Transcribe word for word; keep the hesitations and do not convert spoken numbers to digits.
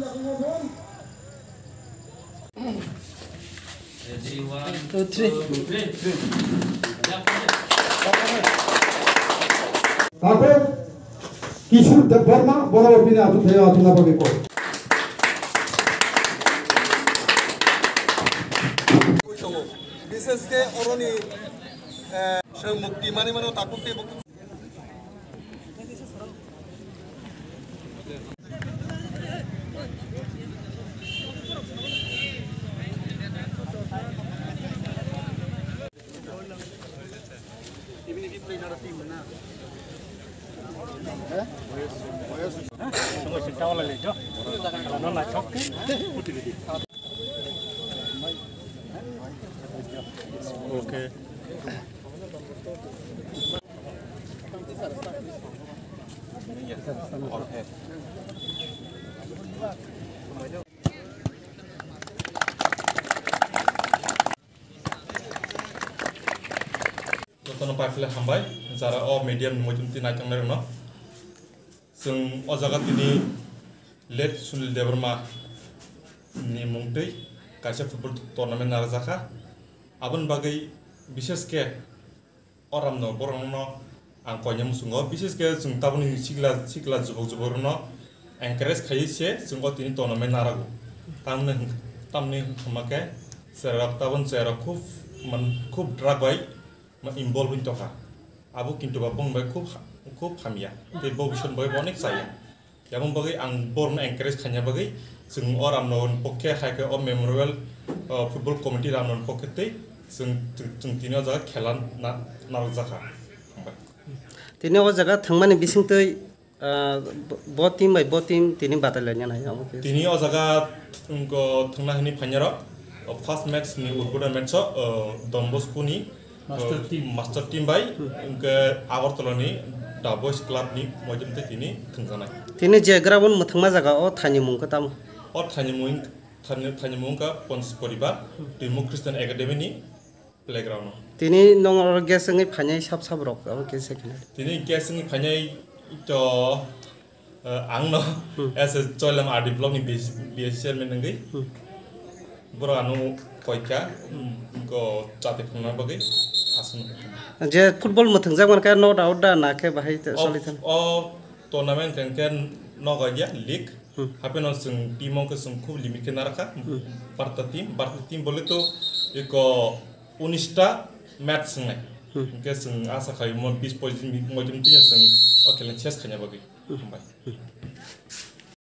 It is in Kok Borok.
Ready, one, two, three. Takhuk Kishore Debbarma, borok bini achuk thaio achukna bagwi kok. Bishesh khe oroni, eh, se mukti mani mano takhuk tei bukti. Okay. Jotono paiphle hambai, jara o medium ni moitwi twi naitongnai rokno. Chwng o jaga tini late Sunil Debbarma ni mungtwi kaisa football tournament narwkjakha. Aboni bagwi bishesh khe o ramno borokno ang koina muchungo, bishesh khe chwng tabukni sikla sikla jubok jubok rokno encourage khaiwi se chwng o tini tournament narago. Tamni hwn-, tamni hwnma khe chwrairok tabukni chwrairok khub man-, khub drug bai ma involve wng tongkha. Abo kintu ba bongni bai khub ha-, khub hamya tei bo bising bai bo onek chaya. Yaboni bagwi ang borokno encourage khaina bagwi chwng o ramno pokhe hai khe o memorial, o football committee ramno pokhe tei chwng, chwng, chwng tini o jaga khela na-, narwkjakha. Hambai. Tini o jaga thwngmani bisingtwi, ah, bo, bo team bai bo team tini batai laina nai abo khe. Tini o jaga wngkha thwngna hwnwi phainai rok, o first match ni udbodhan match o, o, Don Bosco ni Master team. Master team bai, hmm, hwnkhe Agartala ni Da Boys Club ni moitum tei tini thwngjaknai. Tini je ground mwthangma jaga o thaini mung khe tamo? O thaini mung, thaini, thaini mung wngkha Ponchis Poribar, hmm, Twimo Christian Academy ni playground o. Tini nong oro guest wngwi phainai sab sab rok abo khe second. Tini guest wngwi phainai to Eh, ang no, hmm, as a Choilam R D block ni B S C chairman wngwi, hmm, borok ano koika, hmm, ko chati phungna bagwi aswk. Je football mwthangjakmani khe no doubt da na khe bahai te O, soli thang. O tournament hwnkhe nogo ya league. Hmm. Hapheno chwng team o khe chwng khub limit khe narwkha. Hmm. Barta team, Barta team bole to eko unis ta match wngnai. Hmm. Hwnkhe chwng asa khai mo bis pochis minute moitum twi chwng o khela ses khaina bagwi. Hmm. Hambai.